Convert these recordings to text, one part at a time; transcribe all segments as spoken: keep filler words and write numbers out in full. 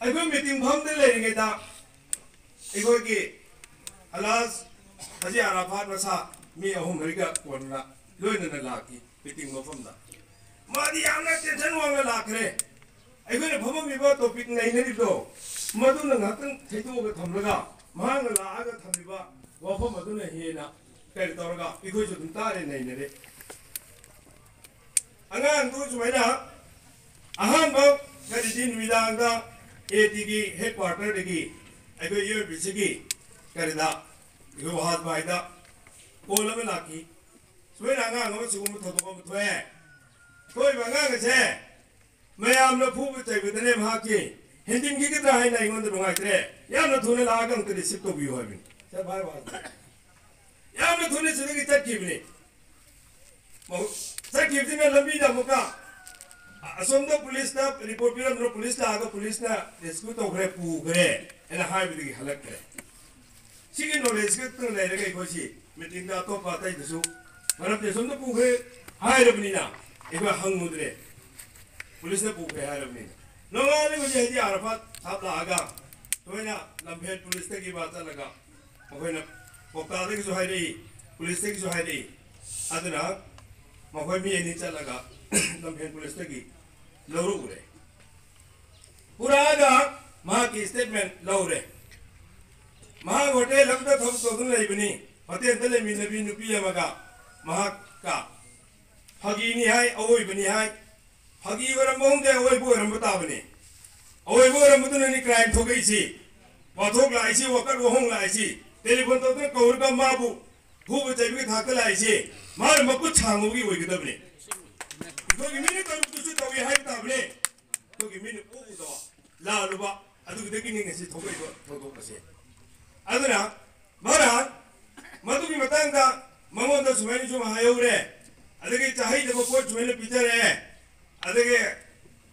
ꯑꯩꯈꯣꯏ ꯃꯤꯇꯤꯡ ꯐꯝꯗ ꯂꯩꯔꯤꯉꯩꯗ ꯑꯩꯈꯣꯏꯒꯤ ꯑꯂꯥꯖ ꯍꯖꯤ ꯑꯔꯥꯐꯥꯠ ꯃꯁꯥ ꯃꯤ ꯑꯍꯨꯝ ꯃꯔꯤꯒ ꯀꯣꯟꯅ ꯂꯣꯏꯅꯅ ꯂꯥꯛꯈꯤ ꯃꯤꯇꯤꯡ ꯃꯐꯝꯗ꯫ ꯃꯥꯗꯤ ꯌꯥꯝꯅ ꯇꯦꯟꯁꯟ ꯋꯥꯡꯅ ꯂꯥꯛꯈ꯭ꯔꯦ꯫ ꯑꯩꯈꯣꯏꯅ ꯐꯝꯃꯝꯃꯤꯕ ꯇꯣꯄꯤꯛ ꯅꯩꯅꯔꯤꯕꯗꯣ ꯃꯗꯨꯅ ꯉꯥꯏꯍꯥꯛꯇꯪ ꯊꯩꯗꯣꯛꯑꯒ ꯊꯝꯂꯒ ꯃꯍꯥꯛꯅ ꯂꯥꯛꯑꯒ ꯊꯝꯃꯤꯕ ꯋꯥꯐꯝ ꯑꯗꯨꯅ ꯍꯦꯟꯅ ꯀꯔꯤ ꯇꯧꯔꯒ ꯑꯩꯈꯣꯏꯁꯨ ꯑꯗꯨꯝ ꯇꯥꯔꯦ, ꯅꯩꯅꯔꯦ꯫ ꯑꯉꯥꯡꯗꯨ ꯁꯨꯃꯥꯏꯅ ꯑꯍꯥꯟꯕ ꯀꯔꯤꯗꯤ ꯅꯨꯃꯤꯗꯥꯡꯗ ꯑꯦ ꯇꯤꯒꯤ ꯍꯦꯗ ꯀ꯭ꯋꯥꯔꯇꯔꯗꯒꯤ ꯑꯩꯈꯣꯏ ꯌꯨ ꯑꯦꯝ ꯄꯤ ꯁꯤꯒꯤ ꯀꯔꯤꯗ ꯑꯩꯈꯣꯏ ꯋꯥꯍꯥꯖ ꯚꯥꯏꯗ ꯀꯣꯜ ꯑꯃ ꯂꯥꯛꯈꯤ꯫ ꯁꯨꯃꯥꯏꯅ ꯑꯉꯥꯡ ꯑꯃ ꯁꯤꯒꯨꯝꯕ ꯊꯧꯗꯣꯛ ꯑꯃ ꯊꯣꯛꯑꯦ꯫ ꯊꯣꯛꯏꯕ ꯑꯉꯥꯡ ꯑꯁꯦ ꯃꯌꯥꯝꯅ ꯐꯨꯕ ꯆꯩꯕꯗꯅꯦ ꯃꯍꯥꯛꯀꯤ ꯍꯦꯟꯖꯤꯟꯈꯤꯒꯗ꯭ꯔꯥ ꯍꯥꯏꯅ ꯑꯩꯉꯣꯟꯗ ꯅꯨꯡꯉꯥꯏꯇ꯭ꯔꯦ꯫ ꯌꯥꯝꯅ ꯊꯨꯅ ꯂꯥꯛꯑꯒ ꯑꯝꯇ ꯔꯤꯁꯤꯞ ꯇꯧꯕꯤꯌꯨ ꯍꯥꯏꯕꯅꯤ꯫ ꯁꯦ ꯚꯥꯏ ꯋꯥꯁꯦ꯫ ꯌꯥꯝꯅ ꯊꯨꯅ ꯁꯤꯗꯒꯤ ꯆꯠꯈꯤꯕꯅꯤ꯫ ꯃꯍꯨ-, ꯆꯠꯈꯤꯕꯁꯤꯅ ꯂꯝꯕꯤꯗ ꯑꯃꯨꯛꯀ ꯑꯁꯣꯝꯗ ꯄꯨꯂꯤꯁꯇ ꯔꯤꯄꯣꯔꯠ ꯄꯤꯔꯝꯗꯅ ꯄꯨꯂꯤꯁ ꯂꯥꯛꯑꯒ ꯄꯨꯂꯤꯁꯅ ꯔꯦꯁꯀ꯭ꯌꯨ ꯇꯧꯈ꯭ꯔꯦ, ꯄꯨꯈ꯭ꯔꯦ ꯍꯥꯏꯅ ꯍꯥꯏꯕꯗꯒꯤ ꯍꯜꯂꯛꯈ꯭ꯔꯦ꯫ ꯁꯤꯒꯤ ꯅꯣꯂꯦꯖ ꯈꯛꯇꯪ ꯂꯩꯔꯒ ꯑꯩꯈꯣꯏꯁꯤ ꯃꯤꯇꯤꯡꯗ ꯑꯇꯣꯞꯄ ꯑꯇꯩꯗꯁꯨ ꯃꯔꯝꯗꯤ ꯑꯁꯣꯝꯗ ꯄꯨꯈ꯭ꯔꯦ ꯍꯥꯏꯔꯕꯅꯤꯅ ꯑꯩꯈꯣꯏ ꯍꯪꯉꯨꯗ꯭ꯔꯦ꯫ ꯄꯨꯂꯤꯁꯅ ꯄꯨꯈ꯭ꯔꯦ ꯍꯥꯏꯔꯕꯅꯤꯅ ꯅꯣꯡꯉꯥꯜꯂꯒ ꯍꯧꯖꯤꯛ ꯍꯥꯏꯗꯤ ꯑꯥꯔꯥꯐꯥꯠ ꯁꯥꯍꯕ ꯂꯥꯛꯑꯒ ꯁꯨꯃꯥꯏꯅ ꯂꯝꯐꯦꯜ ꯄꯨꯂꯤꯁꯇꯒꯤ ꯃꯥ ꯆꯠꯂꯒ ꯑꯩꯈꯣꯏꯅ ꯀꯣꯛꯇꯥꯗꯒꯤꯁꯨ ꯍꯥꯏꯔꯛꯏ, ꯄꯨꯂꯤꯁꯇꯒꯤꯁꯨ ꯍꯥꯏꯔꯛꯏ꯫ ꯑꯗꯨꯅ ꯃꯈꯣꯏ ꯃꯤ ꯑꯅꯤ ꯆꯠꯂꯒ ꯂꯝꯐꯦꯜ ꯄꯨꯂꯤꯁꯇꯒꯤ ꯂꯧꯔꯛꯎꯔꯦ꯫ ꯄꯨꯔꯛꯑꯒ ꯃꯍꯥꯛꯀꯤ ꯁ꯭ꯇꯦꯠꯃꯦꯟ ꯂꯧꯔꯦ꯫ ꯃꯍꯥꯛ ꯍꯣꯇꯦꯜ ꯑꯃꯗ ꯊꯕꯛ ꯇꯧꯗꯨꯅ ꯂꯩꯕꯅꯤ꯫ ꯍꯣꯇꯦꯜꯗ ꯂꯩꯃꯤꯟꯅꯕꯤ ꯅꯨꯄꯤ ꯑꯃꯒ ꯃꯍꯥꯛꯀ ꯐꯥꯒꯤꯅꯤ ꯍꯥꯏ, ꯑꯋꯣꯏꯕꯅꯤ ꯍꯥꯏ꯫ ꯐꯥꯒꯤ ꯑꯣꯏꯔꯝꯕ ꯈꯪꯗꯦ, ꯑꯋꯣꯏꯕ ꯑꯣꯏꯔꯝꯕ ꯇꯥꯕꯅꯤ꯫ ꯑꯋꯣꯏꯕ ꯑꯣꯏꯔꯝꯕꯗꯨꯅꯅꯤ ꯀ꯭ꯔꯥꯏꯝ ꯊꯣꯛꯂꯛꯏꯁꯤ, ꯋꯥꯊꯣꯛ ꯂꯥꯛꯏꯁꯤ, ꯋꯥꯀꯠ ꯋꯥꯍꯣꯡ ꯂꯥꯛꯏꯁꯤ꯫ ꯇꯦꯂꯤꯐꯣꯟ ꯇꯧꯗꯨꯅ ꯀꯧꯔꯒ ꯃꯥꯕꯨ ꯐꯨꯕ ꯆꯩꯕꯒꯤ ꯊꯥꯛꯇ ꯂꯥꯛꯏꯁꯤ ꯃꯥꯅ ꯃꯈꯨꯠ ꯁꯥꯡꯕꯒꯤ ꯑꯣꯏꯒꯗꯕꯅꯤ꯫ ꯑꯩꯈꯣꯏꯒꯤ ꯃꯤꯅ ꯇꯧꯔꯤꯕꯗꯨꯁꯨ ꯇꯧꯏ ꯍꯥꯏꯕ ꯇꯥꯕꯅꯤ꯫ ꯑꯩꯈꯣꯏꯒꯤ ꯃꯤꯅ ꯎ ꯎꯗꯕ ꯂꯥꯜꯂꯨꯕ ꯑꯗꯨꯒꯤꯗꯒꯤꯅꯤ ꯉꯁꯤ ꯊꯣꯛꯂꯛꯏꯕ ꯊꯧꯗꯣꯛ ꯑꯁꯦ꯫ ꯑꯗꯨꯅ ꯃꯥꯅ ꯃꯗꯨꯒꯤ ꯃꯇꯥꯡꯗ ꯃꯉꯣꯟꯗ ꯁꯨꯃꯥꯏꯅ ꯁꯨꯝ ꯍꯥꯏꯍꯧꯔꯦ, ꯑꯗꯒꯤ ꯆꯥꯍꯩꯗꯕ ꯄꯣꯠ ꯁꯨꯃꯥꯏꯅ ꯄꯤꯖꯔꯦ, ꯑꯗꯒꯤ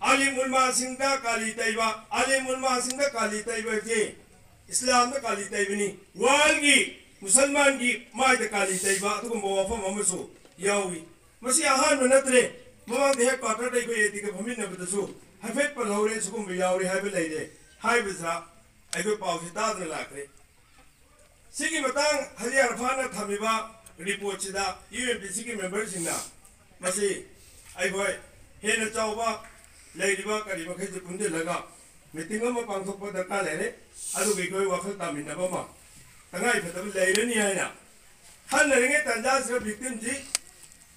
ꯑꯥꯂꯤꯝ ꯎꯂꯃꯥꯁꯤꯡꯗ ꯀꯥꯂꯤ ꯇꯩꯕ, ꯑꯥꯂꯤꯝ ꯎꯂꯃꯥꯁꯤꯡꯗ ꯀꯥꯂꯤ ꯇꯩꯕ ꯍꯥꯏꯕꯁꯤ ꯏꯁꯂꯥꯝꯗ ꯀꯥꯂꯤ ꯇꯩꯕꯅꯤ, ꯋꯥꯔꯜꯒꯤ ꯃꯨꯁꯜꯃꯥꯟꯒꯤ ꯃꯥꯏꯗ ꯀꯥꯂꯤ ꯇꯩꯕ ꯑꯗꯨꯒꯨꯝꯕ ꯋꯥꯐꯝ ꯑꯃꯁꯨ ꯌꯥꯎꯏ꯫ ꯃꯁꯤ ꯑꯍꯥꯟꯕ ꯅꯠꯇ꯭ꯔꯦ꯫ ꯃꯃꯥꯡꯗ ꯍꯦꯗ ꯀ꯭ꯋꯥꯇꯔꯗ ꯑꯩꯈꯣꯏ ꯑꯦ ꯇꯤꯒ ꯐꯝꯃꯤꯟꯅꯕꯗꯁꯨ ꯍꯥꯏꯐꯦꯠ ꯄꯜꯍꯧꯔꯦ, ꯁꯤꯒꯨꯝꯕ ꯌꯥꯎꯔꯤ ꯍꯥꯏꯕ ꯂꯩꯔꯦ ꯍꯥꯏꯕꯁꯤꯗ ꯑꯩꯈꯣꯏ ꯄꯥꯎꯁꯤ ꯇꯥꯗꯅ ꯂꯥꯛꯈ꯭ꯔꯦ꯫ ꯁꯤꯒꯤ ꯃꯇꯥꯡ ꯍꯖꯤ ꯑꯔꯐꯥꯟꯅ ꯊꯝꯃꯤꯕ ꯔꯤꯄꯣꯔꯠꯁꯤꯗ ꯌꯨ ꯑꯦꯟ ꯄꯤ ꯁꯤꯒꯤ ꯃꯦꯝꯕꯔꯁꯤꯡꯅ ꯃꯁꯤ ꯑꯩꯈꯣꯏ ꯍꯦꯟꯅ ꯆꯥꯎꯕ ꯂꯩꯔꯤꯕ ꯀꯔꯤ ꯃꯈꯩꯁꯤ ꯄꯨꯟꯁꯤꯜꯂꯒ ꯃꯤꯇꯤꯡ ꯑꯃ ꯄꯥꯡꯊꯣꯛꯄ ꯗꯔꯀꯥꯔ ꯂꯩꯔꯦ꯫ ꯑꯗꯨꯒ ꯑꯩꯈꯣꯏ ꯋꯥꯈꯜ ꯇꯥꯃꯤꯟꯅꯕ ꯑꯃ ꯇꯉꯥꯏꯐꯗꯕ ꯂꯩꯔꯅꯤ ꯍꯥꯏꯅ ꯈꯟꯅꯔꯤꯉꯩ ꯇꯥꯟꯖꯥꯁꯤꯗ ꯚꯤꯛꯇꯤꯝꯁꯤ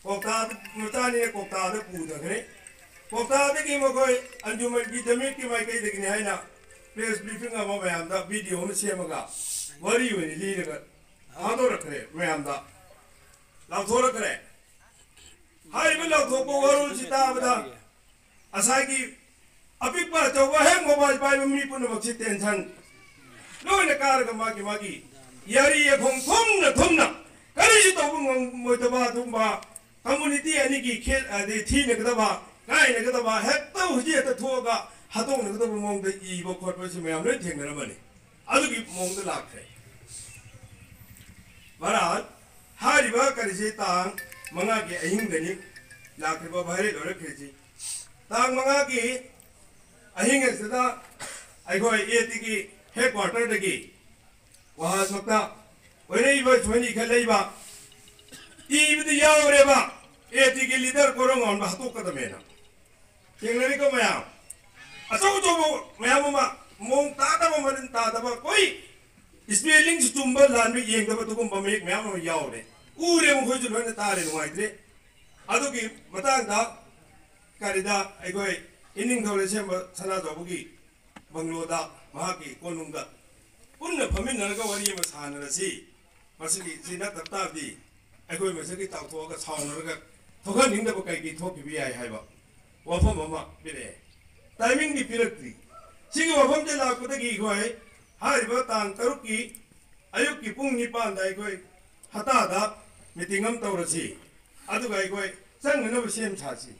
ꯀꯧꯇꯥ ꯃꯆꯥꯅꯤꯅ ꯀꯧꯇꯥꯗ ꯄꯨꯊꯈ꯭ꯔꯦ꯫ ꯀꯧꯇꯥꯗꯒꯤ ꯃꯈꯣꯏ ꯑꯟꯖꯨꯃꯟꯒꯤ ꯖꯃꯤꯌꯠꯀꯤ ꯃꯥꯏꯀꯩꯗꯒꯤꯅꯤ ꯍꯥꯏꯅ ꯄ꯭ꯔꯦꯁ ꯕ꯭ꯔꯤꯐꯤꯡ ꯑꯃ ꯃꯌꯥꯝꯗ ꯚꯤꯗꯤꯑꯣ ꯑꯃ ꯁꯦꯝꯃꯒ ꯋꯥꯔꯤ ꯑꯣꯏꯅ ꯂꯤꯔꯒ ꯊꯥꯗꯣꯔꯛꯈ꯭ꯔꯦ, ꯃꯌꯥꯝꯗ ꯂꯥꯎꯊꯣꯔꯛꯈ꯭ꯔꯦ꯫ ꯍꯥꯏꯔꯤꯕ ꯂꯥꯎꯊꯣꯛꯄ ꯋꯥꯔꯣꯜꯁꯤ ꯇꯥꯕꯗ ꯉꯁꯥꯏꯒꯤ ꯑꯄꯤꯛꯄ ꯑꯆꯧꯕ ꯍꯦꯛ ꯃꯣꯕꯥꯏꯜ ꯄꯥꯏꯕ ꯃꯤ ꯄꯨꯝꯅꯃꯛꯁꯤ ꯇꯦꯟꯁꯟ ꯂꯣꯏꯅ ꯀꯥꯔꯒ ꯃꯥꯒꯤ ꯃꯥꯒꯤ ꯌꯥꯔꯤ ꯌꯥꯈꯣꯡ ꯊꯨꯝꯅ ꯊꯨꯝꯅ ꯀꯔꯤꯁꯨ ꯇꯧꯕ ꯉꯝꯃꯣꯏꯗꯕ ꯑꯗꯨꯒꯨꯝꯕ ꯀꯝꯃꯨꯅꯤꯇꯤ ꯑꯅꯤꯒꯤ ꯈꯦꯠ ꯑꯗꯩ ꯊꯤꯅꯒꯗꯕ ꯀꯥꯏꯅꯒꯗꯕ ꯍꯦꯛꯇ ꯍꯧꯖꯤꯛ ꯍꯦꯛꯇ ꯊꯣꯛꯑꯒ ꯍꯥꯠꯇꯣꯛꯅꯒꯗꯕ ꯃꯑꯣꯡꯗ ꯏꯕ ꯈꯣꯠꯄꯁꯤ ꯃꯌꯥꯝ ꯂꯣꯏ ꯊꯦꯡꯅꯔꯝꯃꯅꯤ꯫ ꯑꯗꯨꯒꯤ ꯃꯑꯣꯡꯗ ꯂꯥꯛꯈ꯭ꯔꯦ꯫ ꯚꯥꯔꯠ ꯍꯥꯏꯔꯤꯕ ꯀꯔꯤꯁꯤ ꯇꯥꯡ ꯃꯉꯥꯒꯤ ꯑꯍꯤꯡꯗꯅꯤ ꯂꯥꯛꯈ꯭ꯔꯤꯕ ꯚꯥꯏꯔꯦꯜ ꯑꯣꯏꯔꯛꯈ꯭ꯔꯤꯁꯤ꯫ ꯇꯥꯡ ꯃꯉꯥꯒꯤ ꯑꯍꯤꯡ ꯑꯁꯤꯗ ꯑꯩꯈꯣꯏ ꯑꯦ ꯇꯤꯒꯤ ꯍꯦꯗ ꯀ꯭ꯋꯥꯇꯔꯗꯒꯤ ꯋꯥꯍꯟꯃꯛꯇ ꯑꯣꯏꯔꯛꯏꯕ ꯁꯨꯃꯥꯏꯅ ꯏꯈꯠꯂꯛꯏꯕ ꯏꯕꯗꯤ ꯌꯥꯎꯔꯦꯕ, ꯑꯦ ꯇꯤꯒꯤ ꯂꯤꯗꯔ ꯀꯣꯔꯣꯡ ꯑꯣꯟꯕ ꯍꯥꯠꯇꯣꯛꯀꯗꯕꯅꯦꯅ꯫ ꯊꯦꯡꯅꯔꯤꯀꯣ ꯃꯌꯥꯝ, ꯑꯆꯧ ꯑꯆꯧꯕ ꯃꯌꯥꯝ ꯑꯃ ꯃꯑꯣꯡ ꯇꯥꯗꯕ, ꯃꯔꯤꯟ ꯇꯥꯗꯕ, ꯑꯩꯈꯣꯏ ꯏꯁꯄꯦꯂꯤꯡꯁꯤ ꯆꯨꯝꯕ ꯂꯥꯟꯕ ꯌꯦꯡꯗꯕ ꯑꯗꯨꯒꯨꯝꯕ ꯃꯌꯦꯛ ꯃꯌꯥꯝ ꯑꯃ ꯌꯥꯎꯔꯦ꯫ ꯎꯔꯦ, ꯃꯈꯣꯏꯁꯨ ꯂꯣꯏꯅ ꯇꯥꯔꯦ, ꯅꯨꯡꯉꯥꯏꯇ꯭ꯔꯦ꯫ ꯑꯗꯨꯒꯤ ꯃꯇꯥꯡꯗ ꯀꯔꯤꯗ ꯑꯩꯈꯣꯏ ꯏꯅꯤꯡꯊꯧ ꯂꯩꯁꯦꯝꯕ ꯁꯅꯥꯖꯥꯎꯕꯒꯤ ꯕꯪꯒ꯭ꯂꯣꯗ, ꯃꯍꯥꯛꯀꯤ ꯀꯣꯅꯨꯡꯗ ꯄꯨꯟꯅ ꯐꯝꯃꯤꯟꯅꯔꯒ ꯋꯥꯔꯤ ꯑꯃ ꯁꯥꯟꯅꯔꯁꯤ꯫ ꯃꯁꯤꯒꯤ ꯁꯤ ꯅꯠꯇꯕ ꯇꯥꯔꯗꯤ ꯑꯩꯈꯣꯏ ꯃꯁꯤꯒꯤ ꯇꯥꯎꯊꯣꯛꯑꯒ ꯁꯥꯎꯅꯔꯒ ꯊꯣꯛꯍꯟꯅꯤꯡꯗꯕ ꯀꯩ ꯀꯩ ꯊꯣꯛꯈꯤꯕ ꯌꯥꯏ ꯍꯥꯏꯕ ꯋꯥꯐꯝ ꯑꯃ ꯄꯤꯔꯛꯑꯦ꯫ ꯇꯥꯏꯃꯤꯡꯗꯤ ꯄꯤꯔꯛꯇ꯭ꯔꯤ꯫ ꯁꯤꯒꯤ ꯋꯥꯐꯝꯁꯦ ꯂꯥꯛꯄꯗꯒꯤ ꯑꯩꯈꯣꯏ ꯍꯥꯏꯔꯤꯕ ꯇꯥꯡ ꯇꯔꯨꯛꯀꯤ ꯑꯌꯨꯛꯀꯤ ꯄꯨꯡ ꯅꯤꯄꯥꯟꯗ ꯑꯩꯈꯣꯏ ꯍꯇꯥꯗ ꯃꯤꯇꯤꯡ ꯑꯃ ꯇꯧꯔꯁꯤ, ꯑꯗꯨꯒ ꯑꯩꯈꯣꯏ ꯆꯪꯅꯅꯕ ꯁꯦꯝ ꯁꯥꯁꯤ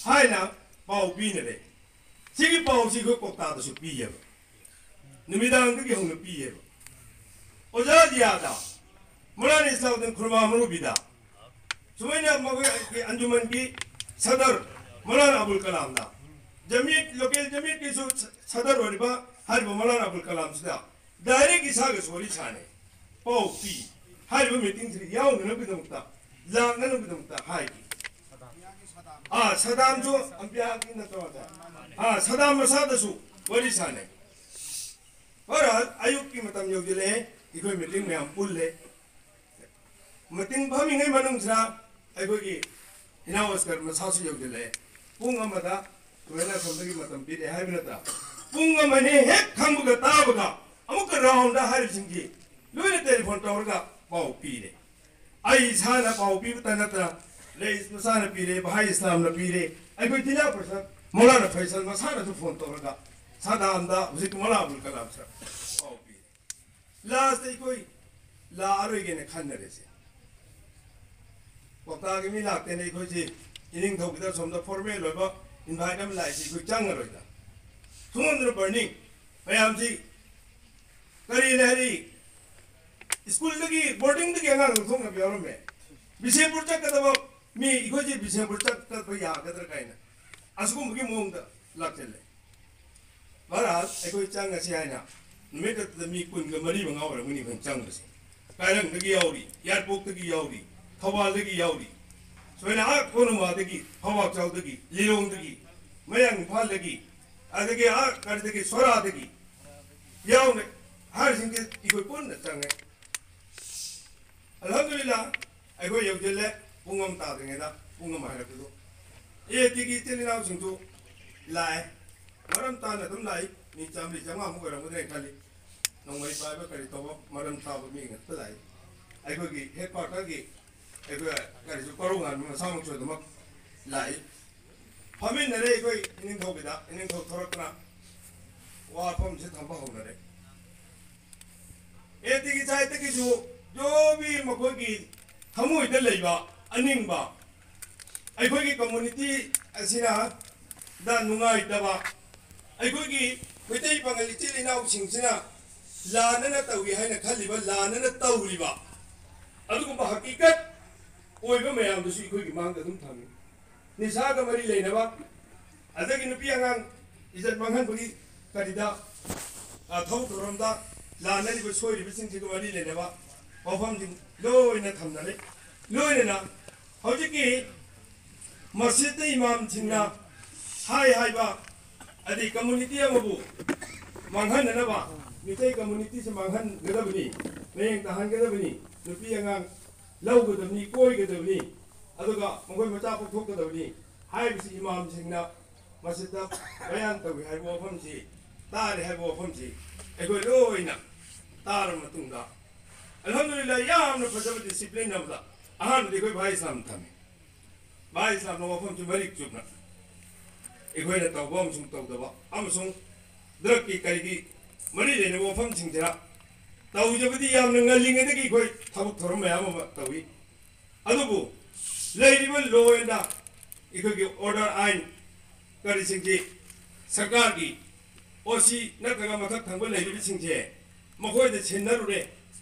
ꯍꯥꯏꯅ ꯄꯥꯎ ꯄꯤꯅꯔꯦ꯫ ꯁꯤꯒꯤ ꯄꯥꯎꯁꯤ ꯑꯩꯈꯣꯏ ꯀꯣꯛꯇꯥꯗꯁꯨ ꯄꯤꯌꯦꯕ, ꯅꯨꯃꯤꯗꯥꯡꯗꯒꯤ ꯍꯧꯅ ꯄꯤꯌꯦꯕ꯫ ꯑꯣꯖꯥ ꯖꯤꯌꯥꯗ, ꯃꯨꯂꯥꯅ ꯏꯁꯂꯥꯎꯗꯤꯟ ꯈꯨꯔꯃꯥ ꯃꯨꯔꯨꯕꯤꯗ, ꯁꯨꯃꯥꯏꯅ ꯃꯈꯣꯏꯒꯤ ꯑꯟꯖꯨꯃꯟꯒꯤ ꯁꯗꯔ ꯃꯧꯂꯥꯅꯥ ꯑꯕꯨꯜ ꯀꯂꯥꯝꯗ, ꯖꯃꯤꯌꯠ, ꯂꯣꯀꯦꯜ ꯖꯃꯤꯌꯠꯀꯤꯁꯨ ꯁ-, ꯁꯗꯔ ꯑꯣꯏꯔꯤꯕ ꯍꯥꯏꯔꯤꯕ ꯃꯧꯂꯥꯅꯥ ꯑꯕꯨꯜ ꯀꯂꯥꯝꯁꯤꯗ ꯗꯥꯏꯔꯦꯛ ꯏꯁꯥꯒꯁꯨ ꯋꯥꯔꯤ ꯁꯥꯟꯅꯩ, ꯄꯥꯎ ꯄꯤ꯫ ꯍꯥꯏꯔꯤꯕ ꯃꯤꯇꯤꯡꯁꯤꯗ ꯌꯥꯎꯅꯅꯕꯒꯤꯗꯃꯛꯇ, ꯂꯥꯛꯅꯅꯕꯒꯤꯗꯃꯛꯇ ꯍꯥꯏꯈꯤ꯫ ꯑꯥ, ꯁꯗꯥꯝꯁꯨ ꯑꯝꯕꯤꯌꯥꯒꯤ ꯅꯠꯇ꯭ꯔꯣ ꯑꯣꯖꯥ? ꯑꯥ, ꯁꯗꯥꯝ ꯃꯁꯥꯗꯁꯨ ꯋꯥꯔꯤ ꯁꯥꯟꯅꯩ꯫ ꯍꯣꯏ, ꯑꯌꯨꯛꯀꯤ ꯃꯇꯝ ꯌꯧꯁꯤꯜꯂꯛꯑꯦ, ꯑꯩꯈꯣꯏ ꯃꯤꯇꯤꯡ ꯃꯌꯥꯝ ꯄꯨꯜꯂꯦ꯫ ꯃꯤꯇꯤꯡ ꯐꯝꯃꯤꯉꯩ ꯃꯅꯨꯡꯁꯤꯗ ꯑꯩꯈꯣꯏꯒꯤ ꯏꯅꯥꯎ ꯑꯁꯀꯔ ꯃꯁꯥꯁꯨ ꯌꯧꯁꯤꯜꯂꯛꯑꯦ꯫ ꯄꯨꯡ ꯑꯃꯗ ꯁꯨꯃꯥꯏꯅ ꯑꯁꯣꯝꯗꯒꯤ ꯃꯇꯝ ꯄꯤꯔꯛꯑꯦ ꯍꯥꯏꯕ ꯅꯠꯇ꯭ꯔꯥ? ꯄꯨꯡ ꯑꯃꯅꯤ ꯍꯦꯛ ꯈꯪꯕꯒ ꯇꯥꯕꯒ ꯑꯃꯨꯛꯀ ꯔꯥꯎꯟꯗ ꯍꯥꯏꯔꯤꯕꯁꯤꯡꯁꯤ ꯂꯣꯏꯅ ꯇꯦꯂꯤꯐꯣꯟ ꯇꯧꯔꯒ ꯄꯥꯎ ꯄꯤꯔꯦ꯫ ꯑꯩ ꯏꯁꯥꯅ ꯄꯥꯎ ꯄꯤꯕꯇ ꯅꯠꯇꯅ ꯔꯏꯁ ꯃꯁꯥꯅ ꯄꯤꯔꯦ, ꯚꯥꯏ ꯏꯁꯂꯥꯝꯅ ꯄꯤꯔꯦ, ꯑꯩꯈꯣꯏ ꯖꯤꯂꯥ ꯄꯔꯤꯁꯗ ꯃꯧꯂꯥꯅꯥ ꯐꯩꯁꯜ ꯃꯁꯥꯅꯁꯨ ꯐꯣꯟ ꯇꯧꯔꯒ ꯁꯗꯥꯝꯗ ꯍꯧꯖꯤꯛ ꯃꯧꯂꯥ ꯑꯕꯨꯜ ꯀꯂꯥꯝ ꯁꯥꯔ ꯄꯥꯎ ꯄꯤꯔꯦ꯫ ꯂꯥꯁꯇ ꯑꯩꯈꯣꯏ ꯂꯥꯛꯑꯔꯣꯏꯒꯦꯅ ꯈꯟꯅꯔꯦꯁꯦ꯫ ꯀ꯭ꯋꯥꯛꯇꯥꯒꯤ ꯃꯤ ꯂꯥꯛꯇꯦꯅ ꯑꯩꯈꯣꯏꯁꯤ ꯏꯅꯤꯡꯊꯧꯒꯤꯗ ꯁꯣꯝꯗ ꯐꯣꯔꯃꯦꯜ ꯑꯣꯏꯕ ꯏꯟꯚꯥꯏꯠ ꯑꯃ ꯂꯥꯛꯏꯁꯤ ꯑꯩꯈꯣꯏ ꯆꯪꯉꯔꯣꯏꯗ꯫ ꯁꯣꯝꯗꯅ ꯕꯔꯅꯤꯡ ꯃꯌꯥꯝꯁꯤ ꯀꯔꯤꯅ ꯍꯥꯏꯔꯤ? ꯁ꯭ꯀꯨꯜꯗꯒꯤ, ꯕꯣꯔꯗꯤꯡꯗꯒꯤ ꯑꯉꯥꯡ ꯂꯧꯊꯣꯛꯅꯕ ꯌꯥꯎꯔꯝꯃꯦ꯫ ꯕꯤꯁꯦꯝꯄꯨꯔ ꯆꯠꯀꯗꯕ ꯃꯤ, ꯑꯩꯈꯣꯏꯁꯦ ꯕꯤꯁꯦꯝꯄꯨꯔ ꯆꯠꯄ ꯌꯥꯒꯗ꯭ꯔꯥ ꯀꯥꯏꯅ ꯑꯁꯤꯒꯨꯝꯕꯒꯤ ꯃꯑꯣꯡꯗ ꯂꯥꯛꯁꯤꯜꯂꯦ꯫ ꯚꯥꯔꯠ ꯑꯩꯈꯣꯏ ꯆꯪꯉꯁꯤ ꯍꯥꯏꯅ ꯅꯨꯃꯤꯠ ꯑꯗꯨꯗ ꯃꯤ ꯀꯨꯟꯒ ꯃꯔꯤ ꯃꯉꯥ ꯑꯣꯏꯔꯝꯒꯅꯤ ꯑꯩꯈꯣꯏꯅ ꯆꯪꯕꯁꯦ꯫ ꯀꯥꯏꯔꯪꯗꯒꯤ ꯌꯥꯎꯔꯤ, ꯏꯌꯥꯔꯄꯣꯔꯠꯇꯒꯤ ꯌꯥꯎꯔꯤ, ꯊꯧꯕꯥꯜꯗꯒꯤ ꯌꯥꯎꯔꯤ, ꯁꯨꯃꯥꯏꯅ ꯑꯥ ꯀꯣꯅꯨꯡꯃꯥꯡꯗꯒꯤ, ꯐꯧꯕꯥꯛꯆꯥꯎꯗꯒꯤ, ꯂꯤꯂꯣꯡꯗꯒꯤ, ꯃꯌꯥꯡ ꯏꯝꯐꯥꯜꯗꯒꯤ, ꯑꯗꯒꯤ ꯑꯥ ꯀꯔꯤꯗꯒꯤ, ꯁꯣꯔꯥꯗꯒꯤ ꯌꯥꯎꯅ ꯍꯥꯏꯔꯤꯁꯤꯡꯁꯦ ꯑꯩꯈꯣꯏ ꯄꯨꯟꯅ ꯆꯪꯉꯦ꯫ ꯑꯜꯍꯝꯗꯨꯂꯤꯜꯂꯥ, ꯑꯩꯈꯣꯏ ꯌꯧꯁꯤꯜꯂꯦ꯫ ꯄꯨꯡ ꯑꯃ ꯇꯥꯗ꯭ꯔꯤꯉꯩꯗ, ꯄꯨꯡ ꯑꯃ ꯍꯥꯏꯔꯛꯄꯗꯣ, ꯑꯦ ꯇꯤꯒꯤ ꯏꯆꯤꯜ ꯏꯅꯥꯎꯁꯤꯡꯁꯨ ꯂꯥꯛꯑꯦ꯫ ꯃꯔꯝ ꯇꯥꯅ ꯑꯗꯨꯝ ꯂꯥꯛꯏ꯫ ꯃꯤ ꯆꯥꯝꯃꯔꯤ ꯆꯥꯝꯃꯉꯥꯃꯨꯛ ꯑꯣꯏꯔꯝꯒꯗ꯭ꯔꯥ ꯈꯜꯂꯤ꯫ ꯅꯣꯡꯃꯩ ꯄꯥꯏꯕ ꯀꯔꯤ ꯇꯧꯕ ꯃꯔꯝ ꯆꯥꯕ ꯃꯤ ꯉꯥꯛꯇ ꯂꯥꯛꯏ꯫ ꯑꯩꯈꯣꯏꯒꯤ ꯍꯦꯗ ꯀ꯭ꯋꯥꯇꯔꯒꯤ ꯑꯩꯈꯣꯏ ꯀꯔꯤꯁꯨ ꯀꯣꯔꯧꯉꯥꯟꯕ ꯃꯁꯥꯃꯛꯁꯨ ꯑꯗꯨꯃꯛ ꯂꯥꯛꯏ꯫ ꯐꯝꯃꯤꯟꯅꯔꯦ ꯑꯩꯈꯣꯏ ꯏꯅꯤꯡꯊꯧꯒꯤꯗ, ꯏꯅꯤꯡꯊꯧ ꯊꯣꯔꯛꯇꯅ ꯋꯥꯐꯝꯁꯦ ꯊꯝꯕ ꯍꯧꯅꯔꯦ꯫ ꯑꯦ ꯇꯤꯒꯤ ꯁꯥꯏꯠꯇꯒꯤꯁꯨ ꯖꯣꯕꯤ ꯃꯈꯣꯏꯒꯤ ꯊꯃꯣꯏꯗ ꯂꯩꯕ ꯑꯅꯤꯡꯕ, ꯑꯩꯈꯣꯏꯒꯤ ꯀꯝꯃꯨꯅꯤꯇꯤ ꯑꯁꯤꯅ ꯗ ꯅꯨꯡꯉꯥꯏꯇꯕ, ꯑꯩꯈꯣꯏꯒꯤ ꯃꯩꯇꯩ ꯄꯥꯉꯜ ꯏꯆꯤꯜ ꯏꯅꯥꯎꯁꯤꯡꯁꯤꯅ ꯂꯥꯟꯅꯅ ꯇꯧꯏ ꯍꯥꯏꯅ ꯈꯜꯂꯤꯕ, ꯂꯥꯟꯅꯅ ꯇꯧꯔꯤꯕ ꯑꯗꯨꯒꯨꯝꯕ ꯍꯀꯤꯀꯠ ꯑꯣꯏꯕ ꯃꯌꯥꯝꯗꯨꯁꯨ ꯑꯩꯈꯣꯏꯒꯤ ꯃꯥꯡꯗ ꯑꯗꯨꯝ ꯊꯝꯃꯤ꯫ ꯅꯤꯁꯥꯒ ꯃꯔꯤ ꯂꯩꯅꯕ, ꯑꯗꯒꯤ ꯅꯨꯄꯤ ꯑꯉꯥꯡ ꯏꯖꯠ ꯃꯥꯡꯍꯟꯕꯒꯤ ꯀꯔꯤꯗ, ꯑ, ꯊꯧ ꯊꯧꯔꯝꯗ ꯂꯥꯟꯅꯔꯤꯕ ꯁꯣꯏꯔꯤꯕꯁꯤꯡꯁꯤꯒ ꯃꯔꯤ ꯂꯩꯅꯕ ꯋꯥꯐꯝꯁꯤꯡ ꯂꯣꯏꯅ ꯊꯝꯅꯔꯦ꯫ ꯂꯣꯏꯅꯅ ꯍꯧꯖꯤꯛꯀꯤ ꯃꯁꯖꯤꯗ ꯏꯃꯥꯝꯁꯤꯡꯅ ꯍꯥꯏ ꯍꯥꯏꯕ, ꯑꯗꯩ ꯀꯝꯃꯨꯅꯤꯇꯤ ꯑꯃꯕꯨ ꯃꯥꯡꯍꯟꯅꯅꯕ, ꯃꯤꯇꯩ ꯀꯝꯃꯨꯅꯤꯇꯤꯁꯤ ꯃꯥꯡꯍꯟꯒꯗꯕꯅꯤ, ꯃꯌꯦꯡ ꯇꯥꯍꯟꯒꯗꯕꯅꯤ, ꯅꯨꯄꯤ ꯑꯉꯥꯡ ꯂꯧꯒꯗꯕꯅꯤ, ꯀꯣꯏꯒꯗꯕꯅꯤ, ꯑꯗꯨꯒ ꯃꯈꯣꯏ ꯃꯆꯥ ꯄꯣꯛꯊꯣꯛꯀꯗꯕꯅꯤ ꯍꯥꯏꯕꯁꯤ ꯏꯃꯥꯝꯁꯤꯡꯅ ꯃꯁꯤꯗ ꯕꯌꯥꯟ ꯇꯧꯏ ꯍꯥꯏꯕ ꯋꯥꯐꯝꯁꯤ, ꯇꯥꯔꯦ ꯍꯥꯏꯕ ꯋꯥꯐꯝꯁꯤ ꯑꯩꯈꯣꯏ ꯂꯣꯏꯅ ꯇꯥꯔꯕ ꯃꯇꯨꯡꯗ, ꯑꯜꯍꯝꯗꯨꯂꯤꯜꯂꯥꯍ, ꯌꯥꯝꯅ ꯐꯖꯕ ꯗꯤꯁꯤꯄ꯭ꯂꯤꯟ ꯑꯃꯗ ꯑꯍꯥꯟꯕꯗꯤ ꯑꯩꯈꯣꯏ ꯚꯥꯏ ꯏꯁꯂꯥꯝ ꯊꯝꯃꯤ꯫ ꯚꯥꯏ ꯏꯁꯂꯥꯝꯅ ꯋꯥꯐꯝꯁꯤ ꯃꯔꯤꯛ ꯆꯨꯝꯅ ꯑꯩꯈꯣꯏꯅ ꯇꯧꯕ ꯑꯃꯁꯨꯡ ꯇꯧꯗꯕ ꯑꯃꯁꯨꯡ ꯗ꯭ꯔꯒꯀꯤ ꯀꯔꯤꯒꯤ ꯃꯔꯤ ꯂꯩꯅꯕ ꯋꯥꯐꯝꯁꯤꯡꯁꯤꯗ ꯇꯧꯖꯕꯗꯤ ꯌꯥꯝꯅ ꯉꯜꯂꯤꯉꯩꯗꯒꯤ ꯑꯩꯈꯣꯏ ꯊꯕꯛ ꯊꯧꯔꯝ ꯃꯌꯥꯝ ꯑꯃ ꯇꯧꯏ꯫ ꯑꯗꯨꯕꯨ ꯂꯩꯔꯤꯕ ꯂꯣ ꯑꯦꯟꯗ ꯑꯩꯈꯣꯏꯒꯤ ꯑꯣꯔꯗꯔ ꯑꯥꯏꯟ ꯀꯔꯤꯁꯤꯡꯁꯤ ꯁꯔꯀꯥꯔꯒꯤ ꯑꯣ ꯁꯤ ꯅꯠꯇ꯭ꯔꯒ ꯃꯊꯛ ꯊꯪꯕ ꯂꯩꯔꯤꯕꯁꯤꯡꯁꯦ ꯃꯈꯣꯏꯗ ꯁꯤꯟꯅꯔꯨꯔꯦ꯫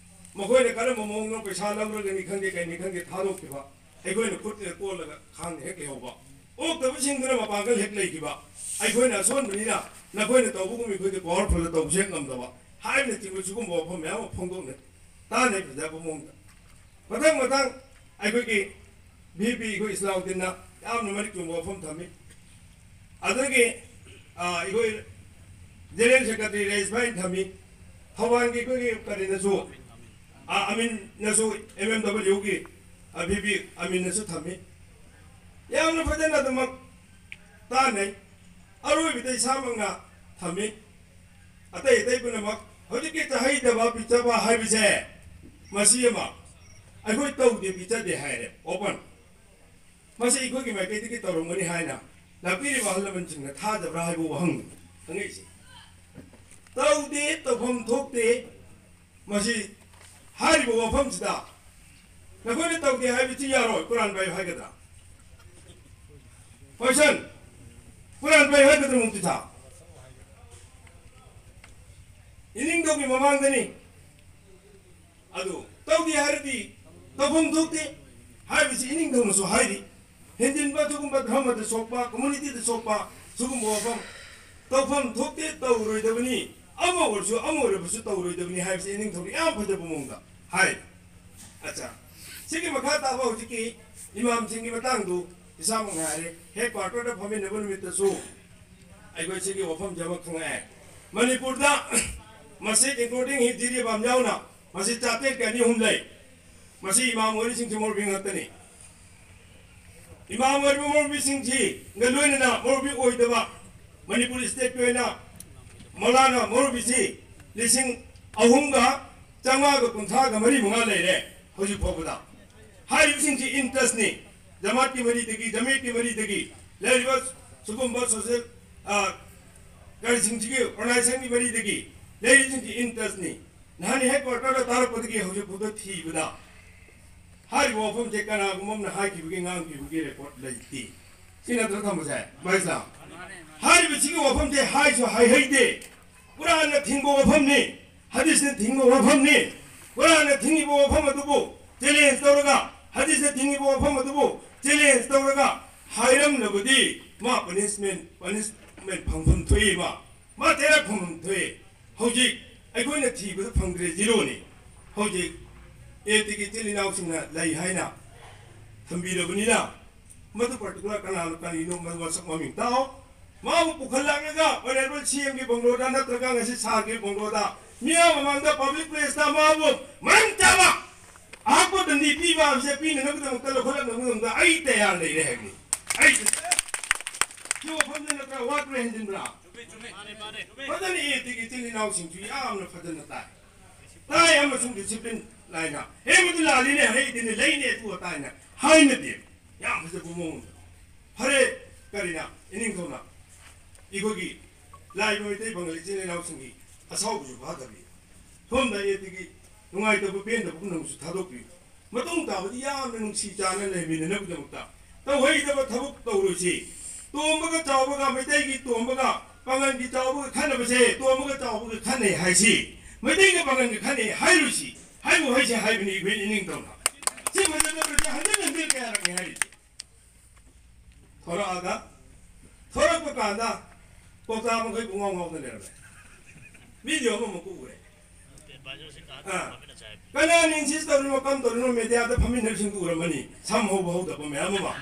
ꯃꯈꯣꯏꯅ ꯀꯔꯝꯕ ꯃꯑꯣꯡꯗ ꯄꯩꯁꯥ ꯂꯧꯔꯒꯅꯤ ꯈꯪꯗꯦ, ꯀꯩꯅꯤ ꯈꯪꯗꯦ, ꯊꯥꯗꯣꯛꯈꯤꯕ, ꯑꯩꯈꯣꯏꯅ ꯈꯨꯠꯇ ꯀꯣꯜꯂꯒ ꯈꯥꯡꯗ ꯍꯦꯛ ꯂꯩꯍꯧꯕ꯫ ꯑꯣꯛꯇꯕꯁꯤꯡꯗꯨꯅ ꯃꯄꯥꯡꯒꯜ ꯍꯦꯛ ꯂꯩꯈꯤꯕ꯫ ꯑꯩꯈꯣꯏꯅ ꯑꯁꯣꯟꯕꯅꯤꯅ ꯅꯈꯣꯏꯅ ꯇꯧꯕꯒꯨꯝ ꯑꯩꯈꯣꯏꯗꯤ ꯄꯋꯥꯔꯐꯨꯜꯗ ꯇꯧꯕꯁꯨ ꯍꯦꯛ ꯉꯝꯗꯕ ꯍꯥꯏꯕꯅꯆꯤꯡꯕ ꯁꯤꯒꯨꯝꯕ ꯋꯥꯐꯝ ꯃꯌꯥꯝ ꯑꯃ ꯐꯣꯡꯗꯣꯛꯅꯩ꯫ ꯇꯥꯟꯅꯩ ꯐꯖꯕ ꯃꯑꯣꯡꯗ꯫ ꯃꯊꯪ ꯃꯊꯪ ꯑꯩꯈꯣꯏꯒꯤ ꯚꯤ ꯄꯤ ꯑꯩꯈꯣꯏ ꯏꯁꯂꯥꯎꯗꯤꯟꯅ ꯌꯥꯝꯅ ꯃꯔꯤꯛ ꯆꯨꯝꯕ ꯋꯥꯐꯝ ꯊꯝꯃꯤ꯫ ꯑꯗꯨꯗꯒꯤ, ꯑ, ꯑꯩꯈꯣꯏ ꯖꯦꯅꯔꯦꯜ ꯁꯦꯀ꯭ꯔꯦꯇꯔꯤ ꯔꯦꯁ ꯚꯥꯏꯅ ꯊꯝꯃꯤ꯫ ꯊꯧꯕꯥꯜꯒꯤ ꯑꯩꯈꯣꯏꯒꯤ ꯀꯔꯤꯅꯁꯨ, ꯑ, ꯑꯃꯤꯟꯅꯁꯨ, ꯑꯦꯝ ꯑꯦꯝ ꯗꯕꯜꯌꯨꯒꯤ, ꯑ, ꯚꯤ ꯄꯤ ꯑꯃꯤꯟꯅꯁꯨ ꯊꯝꯃꯤ꯫ ꯌꯥꯝꯅ ꯐꯖꯅ ꯑꯗꯨꯃꯛ ꯇꯥꯟꯅꯩ꯫ ꯑꯔꯣꯏꯕꯗ ꯏꯁꯥꯃꯛꯅ ꯊꯝꯃꯤ꯫ ꯑꯇꯩ ꯑꯇꯩ ꯄꯨꯝꯅꯃꯛ ꯍꯧꯖꯤꯛꯀꯤ ꯇꯥꯍꯩꯗꯕ ꯄꯤꯖꯕ ꯍꯥꯏꯕꯁꯦ ꯃꯁꯤ ꯑꯃ ꯑꯩꯈꯣꯏ ꯇꯧꯗꯦ, ꯄꯤꯖꯗꯦ ꯍꯥꯏꯔꯦ, ꯑꯣꯄꯟ꯫ ꯃꯁꯤ ꯑꯩꯈꯣꯏꯒꯤ ꯃꯥꯏꯀꯩꯗꯒꯤ ꯇꯧꯔꯝꯒꯅꯤ ꯍꯥꯏꯅ ꯂꯥꯛꯄꯤꯔꯤꯕ ꯑꯍꯜ ꯂꯃꯟꯁꯤꯡꯅ ꯊꯥꯖꯕ꯭ꯔꯥ ꯍꯥꯏꯕ ꯋꯥꯍꯪꯅꯤ ꯍꯪꯉꯛꯏꯁꯦ꯫ ꯇꯧꯗꯦ, ꯇꯧꯐꯝ ꯊꯣꯛꯇꯦ꯫ ꯃꯁꯤ ꯍꯥꯏꯔꯤꯕ ꯋꯥꯐꯝꯁꯤꯗ ꯅꯈꯣꯏꯅ ꯇꯧꯗꯦ ꯍꯥꯏꯕꯁꯤ ꯌꯥꯔꯣꯏ, ꯀꯨꯔꯥꯟ ꯄꯥꯏꯌꯨ ꯍꯥꯏꯒꯗ꯭ꯔꯥ? ꯀꯣꯏꯁꯟ, ꯀꯨꯔꯥꯟ ꯄꯥꯏꯌꯨ ꯍꯥꯏꯒꯗ꯭ꯔꯥ ꯃꯨꯐꯇꯤ ꯁꯥꯍꯕ? ꯏꯅꯤꯡꯊꯧꯒꯤ ꯃꯃꯥꯡꯗꯅꯤ꯫ ꯑꯗꯨ ꯇꯧꯗꯦ ꯍꯥꯏꯔꯗꯤ ꯇꯧꯐꯝ ꯊꯣꯛꯇꯦ ꯍꯥꯏꯕꯁꯤ ꯏꯅꯤꯡꯊꯧꯅꯁꯨ ꯍꯥꯏꯔꯤ꯫ ꯍꯦꯟꯖꯤꯟꯕ, ꯑꯗꯨꯒꯨꯝꯕ ꯙꯔꯃꯗ ꯁꯣꯛꯄ, community ꯗ ꯁꯣꯛꯄ, ꯁꯤꯒꯨꯝꯕ ꯋꯥꯐꯝ ꯇꯧꯐꯝ ꯊꯣꯛꯇꯦ, ꯇꯧꯔꯣꯏꯗꯕꯅꯤ, ꯑꯃ ꯑꯣꯏꯔꯁꯨ ꯑꯃ ꯑꯣꯏꯔꯕꯁꯨ ꯇꯧꯔꯣꯏꯗꯕꯅꯤ ꯍꯥꯏꯕꯁꯤ ꯏꯅꯤꯡꯊꯧꯅ ꯌꯥꯝ ꯐꯖꯕ ꯃꯑꯣꯡꯗ ꯍꯥꯏ꯫ ꯑꯠꯆꯥ, ꯁꯤꯒꯤ ꯃꯈꯥ ꯇꯥꯕ ꯍꯧꯖꯤꯛꯀꯤ ꯏꯃꯥꯝꯁꯤꯡꯒꯤ ꯃꯇꯥꯡꯗꯨ ꯏꯁꯥꯃꯛꯅ ꯍꯥꯏꯔꯦ, headquarter ꯗ ꯐꯝꯃꯤꯟꯅꯕ ꯅꯨꯃꯤꯠꯇꯁꯨ ꯑꯩꯈꯣꯏ ꯁꯤꯒꯤ ꯋꯥꯐꯝꯁꯦ ꯑꯃ ꯈꯪꯉꯛꯑꯦ꯫ ꯃꯅꯤꯄꯨꯔꯗ ꯃꯁꯤ including ꯍꯤꯟꯗꯤ ꯏꯃꯥꯝ ꯌꯥꯎꯅ ꯃꯁꯤ ꯆꯥꯇ꯭ꯔꯦꯠꯀ ꯑꯅꯤ ꯑꯍꯨꯝ ꯂꯩ꯫ ꯃꯁꯤ ꯏꯃꯥꯝ ꯑꯣꯏꯔꯤꯁꯤꯡꯁꯤ ꯃꯧꯔꯨꯕꯤ ꯉꯥꯛꯇꯅꯤ꯫ ꯏꯃꯥꯝ ꯑꯣꯏꯔꯤꯕ ꯃꯧꯔꯨꯕꯤꯁꯤꯡꯁꯤꯒ ꯂꯣꯏꯅꯅ ꯃꯧꯔꯨꯕꯤ ꯑꯣꯏꯗꯕ ꯃꯅꯤꯄꯨꯔ state ꯀꯤ ꯑꯣꯏꯅ ꯃꯧꯂꯥꯅꯥ ꯃꯧꯔꯨꯕꯤꯁꯤ ꯂꯤꯁꯤꯡ ꯑꯍꯨꯝꯒ ꯆꯥꯝꯃꯉꯥꯒ ꯀꯨꯟꯊ꯭ꯔꯥꯒ ꯃꯔꯤ ꯃꯉꯥ ꯂꯩꯔꯦ ꯍꯧꯖꯤꯛ ꯐꯥꯎꯕꯗ꯫ ꯍꯥꯏꯔꯤꯕꯁꯤꯡꯁꯤ interest ꯅꯤ꯫ ꯖꯃꯥꯠꯀꯤ ꯃꯔꯤꯗꯒꯤ, ꯖꯃꯤꯌꯠꯀꯤ ꯃꯔꯤꯗꯒꯤ ꯂꯩꯔꯤꯕ ꯁꯤꯒꯨꯝꯕ social, ꯑ, ꯀꯔꯤꯁꯤꯡꯁꯤꯒꯤ organization ꯒꯤ ꯃꯔꯤꯗꯒꯤ ꯂꯩꯔꯤꯕꯁꯤꯡꯁꯤ interest ꯅꯤ꯫ ꯅꯍꯥꯟ headquarter ꯗ ꯇꯥꯔꯛꯄꯗꯒꯤ ꯍꯧꯖꯤꯛ ꯐꯥꯎꯕ ꯊꯤꯕꯗ ꯍꯥꯏꯔꯤꯕ ꯋꯥꯐꯝꯁꯦ ꯀꯅꯥꯒꯨꯝꯕ ꯑꯃꯅ ꯍꯥꯏꯈꯤꯕꯒꯤ, ꯉꯥꯡꯈꯤꯕꯒꯤ record ꯂꯩꯇꯦ꯫ ꯁꯤ ꯅꯠꯇ꯭ꯔꯣ ꯊꯝꯕꯁꯦ, ꯚꯥꯏ ꯏꯁꯂꯥꯝ? ꯍꯥꯏꯔꯤꯕꯁꯤꯒꯤ ꯋꯥꯐꯝꯁꯦ ꯍꯥꯏꯁꯨ ꯍꯥꯏꯍꯩꯗꯦ꯫ ꯀꯨꯔꯥꯟꯅ ꯊꯤꯡꯕ ꯋꯥꯐꯝꯅꯤ, ꯍꯗꯤꯁꯅ ꯊꯤꯡꯕ ꯋꯥꯐꯝꯅꯤ꯫ ꯀꯨꯔꯥꯟꯅ ꯊꯤꯡꯉꯤꯕ ꯋꯥꯐꯝ ꯑꯗꯨꯕꯨ challenge ꯇꯧꯔꯒ, ꯍꯗꯤꯁꯅ ꯊꯤꯡꯉꯤꯕ ꯋꯥꯐꯝ ꯑꯗꯨꯕꯨ challenge ꯇꯧꯔꯒ ꯍꯥꯏꯔꯝꯂꯕꯗꯤ ꯃꯥ punishment, punishment ꯐꯪꯐꯝ ꯊꯣꯛꯏ ꯃꯥ꯫ ꯃꯥ ꯆꯩꯔꯛ ꯐꯪꯐꯝ ꯊꯣꯛꯏ꯫ ꯍꯧꯖꯤꯛ ꯑꯩꯈꯣꯏꯅ ꯊꯤꯕꯗ ꯐꯪꯗ꯭ꯔꯦ, zero ꯅꯤ꯫ ꯍꯧꯖꯤꯛ A T ꯒꯤ ꯏꯆꯤꯜ ꯏꯅꯥꯎꯁꯤꯡꯅ ꯂꯩ ꯍꯥꯏꯅ ꯊꯝꯕꯤꯔꯕꯅꯤꯅ, ꯃꯗꯨ particular ꯀꯅꯥꯅꯣ ꯀꯔꯤꯅꯣ, ꯃꯗꯨ ꯃꯁꯛ ꯃꯃꯤꯡ ꯇꯥꯛꯑꯣ꯫ ꯃꯥꯕꯨ ꯄꯨꯈꯠꯂꯛꯂꯒ honourable C M ꯒꯤ ꯕꯪꯒ꯭ꯂꯣꯗ ꯅꯠꯇ꯭ꯔꯒ ꯉꯁꯤ ꯁꯥꯔꯒꯤ ꯕꯪꯒ꯭ꯂꯣꯗ ꯃꯤꯌꯥꯝ ꯃꯃꯥꯡꯗ public place ꯇ ꯃꯥꯕꯨ ꯃꯔꯝ ꯆꯥꯕ ꯑꯍꯥꯛꯄ ꯗꯟꯗꯤ ꯄꯤꯕ ꯍꯥꯏꯕꯁꯦ ꯄꯤꯅꯅꯕꯒꯤꯗꯃꯛꯇ ꯂꯧꯈꯠꯂꯛꯅꯕꯒꯤꯗꯃꯛꯇ ꯑꯩ ꯇꯌꯥꯔ ꯂꯩꯔꯦ ꯍꯥꯏꯕꯅꯤ꯫ ꯑꯩ ꯁꯤ ꯋꯥꯐꯝꯗ ꯅꯠꯇ꯭ꯔꯥ ꯋꯥꯠꯄ꯭ꯔꯥ ꯍꯦꯟꯖꯤꯟꯕ꯭ꯔꯥ? ꯐꯖꯅ A T ꯒꯤ ꯏꯆꯤꯜ ꯏꯅꯥꯎꯁꯤꯡꯁꯨ ꯌꯥꯝꯅ ꯐꯖꯅ ꯇꯥꯏ꯫ ꯇꯥꯏ ꯑꯃꯁꯨꯡ discipline ꯅꯥꯏꯅ, "ꯑꯦ, ꯃꯗꯨ ꯂꯥꯜꯂꯤꯅꯦ, ꯍꯩꯗꯤꯅꯦ, ꯂꯩꯅꯦ, ꯑꯗꯨ ꯑꯗꯥ" ꯍꯥꯏꯅ ꯍꯥꯏꯅꯗꯦ꯫ ꯌꯥꯝ ꯐꯖꯕ ꯃꯑꯣꯡꯗ꯫ ꯐꯔꯦ, ꯀꯔꯤꯅ, ꯏꯅꯤꯡꯊꯧꯅ ꯑꯩꯈꯣꯏꯒꯤ ꯂꯥꯛꯏꯕ ꯃꯩꯇꯩ ꯄꯥꯉꯜ ꯏꯆꯤꯜ ꯏꯅꯥꯎꯁꯤꯡꯒꯤ ꯑꯁꯥꯎꯕꯁꯨ ꯐꯥꯊꯕꯤ꯫ ꯁꯣꯝꯗ A T ꯒꯤ ꯅꯨꯡꯉꯥꯏꯇꯕ ꯄꯦꯟꯗꯕ ꯄꯨꯝꯅꯃꯛꯁꯨ ꯊꯥꯗꯣꯛꯄꯤꯌꯨ꯫ ꯃꯇꯨꯡ ꯇꯥꯕꯗꯤ ꯌꯥꯝꯅ ꯅꯨꯡꯁꯤ ꯆꯥꯟꯅ ꯂꯩꯃꯤꯟꯅꯅꯕꯒꯤꯗꯃꯛꯇ ꯇꯧꯍꯩꯗꯕ ꯊꯕꯛ ꯇꯧꯔꯣꯏꯁꯤ꯫ ꯇꯣꯝꯕꯒ ꯆꯥꯎꯕꯒ, ꯃꯩꯇꯩꯒꯤ ꯇꯣꯝꯕꯒ ꯄꯥꯉꯜꯒꯤ ꯆꯥꯎꯕꯒ ꯈꯟꯅꯕꯁꯦ, ꯇꯣꯝꯕꯒ ꯆꯥꯎꯕꯒ ꯈꯟꯅꯩ ꯍꯥꯏꯁꯤ, ꯃꯩꯇꯩꯒ ꯄꯥꯉꯜꯒ ꯈꯟꯅꯩ ꯍꯥꯏꯔꯣꯏꯁꯤ꯫ ꯍꯥꯏꯕꯨ ꯍꯥꯏꯁꯦ ꯍꯥꯏꯕꯅꯤ ꯑꯩꯈꯣꯏ ꯏꯅꯤꯡꯊꯧꯅ꯫ ꯁꯤ ꯐꯖꯅꯕꯁꯦ ꯍꯟꯖꯤꯟ ꯍꯟꯖꯤꯟ ꯀꯌꯥꯔꯛꯅꯤ ꯍꯥꯏꯔꯤꯁꯦ꯫ ꯊꯣꯔꯛꯑꯒ, ꯊꯣꯔꯛꯄ ꯀꯥꯟꯗ ꯀꯧꯇꯥ ꯃꯈꯩ ꯄꯨꯡꯉꯥꯎ ꯉꯥꯎꯗ ꯂꯩꯔꯝꯃꯦ꯫ ꯚꯤꯗꯤꯑꯣ ꯑꯃꯃꯨꯛ ꯎꯔꯦ꯫ ꯑꯥ꯫ ꯀꯅꯥꯅ ꯏꯟꯁꯤꯁ ꯇꯧꯔꯤꯅꯣ, ꯀꯝ ꯇꯧꯔꯤꯅꯣ, ꯃꯦꯗꯤꯌꯥꯗ ꯐꯝꯃꯤꯟꯅꯔꯤꯁꯤꯡꯗꯨ ꯎꯔꯝꯃꯅꯤ꯫ ꯁꯝ ꯍꯧꯕ ꯍꯧꯗꯕ ꯃꯌꯥꯝ ꯑꯃ꯫